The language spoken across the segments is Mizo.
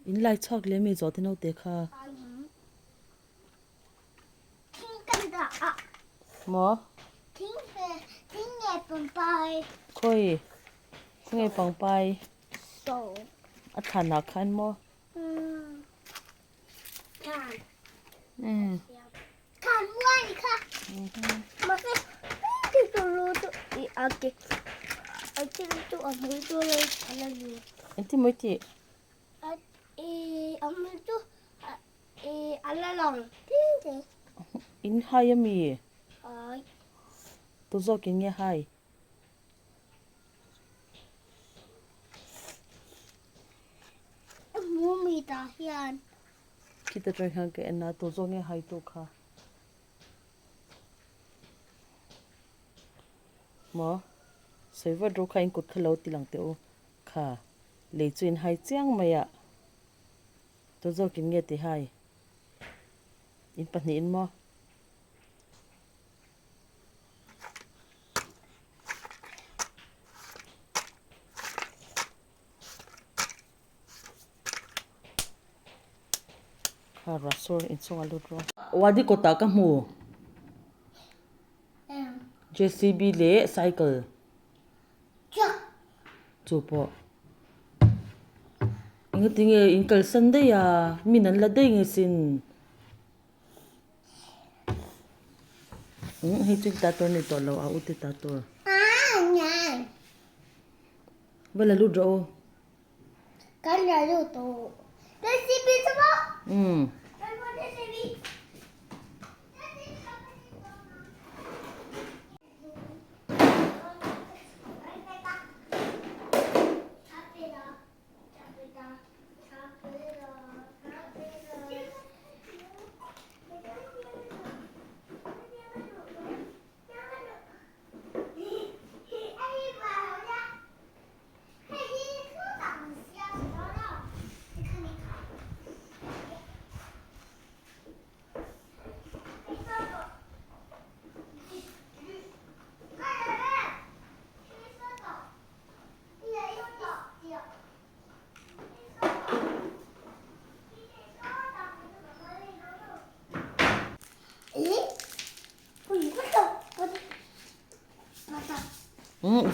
In lai chhuak leh mi zawhte naute kha. Maw? Khawi? Khawnge pangpai? A thlanah khan maw? Engtin maw i tih? In hai a mi? Tu zawk in nge hai? Khita tang hian ka en a, tu zawk nge hai tu kha? Maw? Sawi vat ru kha in kut kha lo ti lang teh u. Kha, lei chu in hai chiang mai a. Tu zawk in nge ti hai? In pahnihin maw? Kha ruah sur inchhung a lut rawh. Wadi kawtah ka hmu. JCB leh cycle. Chu pawh engatinge in kalsan daih a min an la daih nge sin umm hei chu ta tur a ni tawh lo a ute ta tur va la lut rawh u. Umm.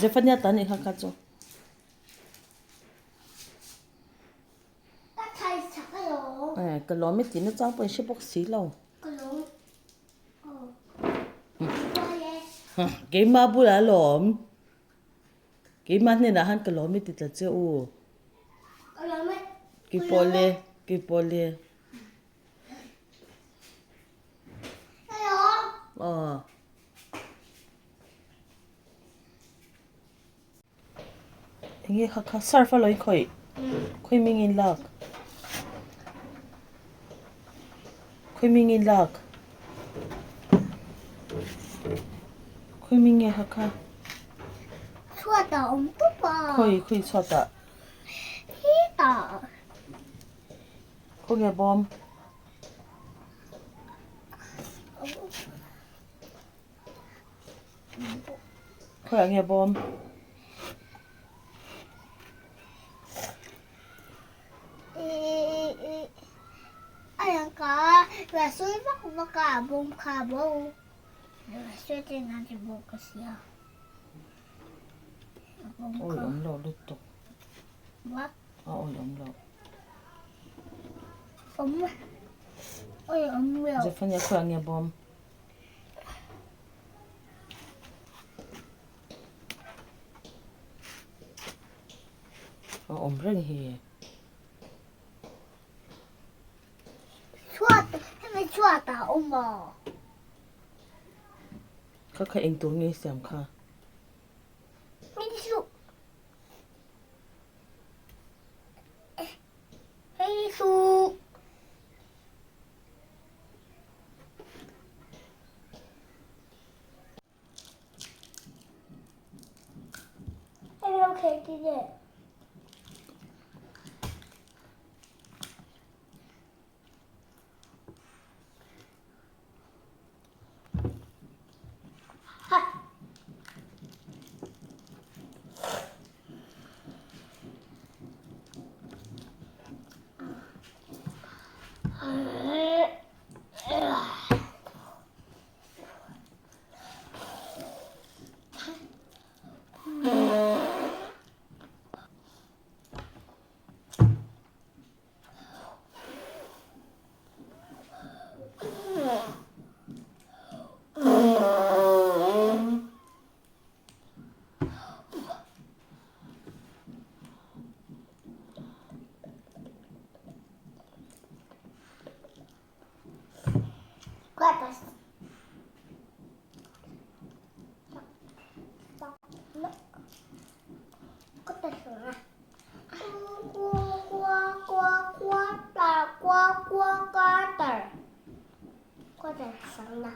Zephaniah tan nih kha kha chu. Ka lawm i tihna chang pawh in hre bawk si lo. Keimah bulah alawm. Keimah hnenah khan ka lawm i ti tla che u. Keipawh le, keipawh le. Aw. Enge kha kha surf a lo inkhawih khawi ming in lak khawi ming in lak khawi ming nge kha kha chhuat ah awm tawp a khawi khawi chhuat ah hetah khaw nge bawm Khawiah nge bawm? Awi awm loh lutuk. A awi awm loh. Zephaniah khawiah nge bawm? A awm reng hi. Chhuat, hemi chhuat ah a awm a. Kha kha eng tur nge siam kha? Hei chu. Hei chu. Kua kua quarter. Quarter sang na.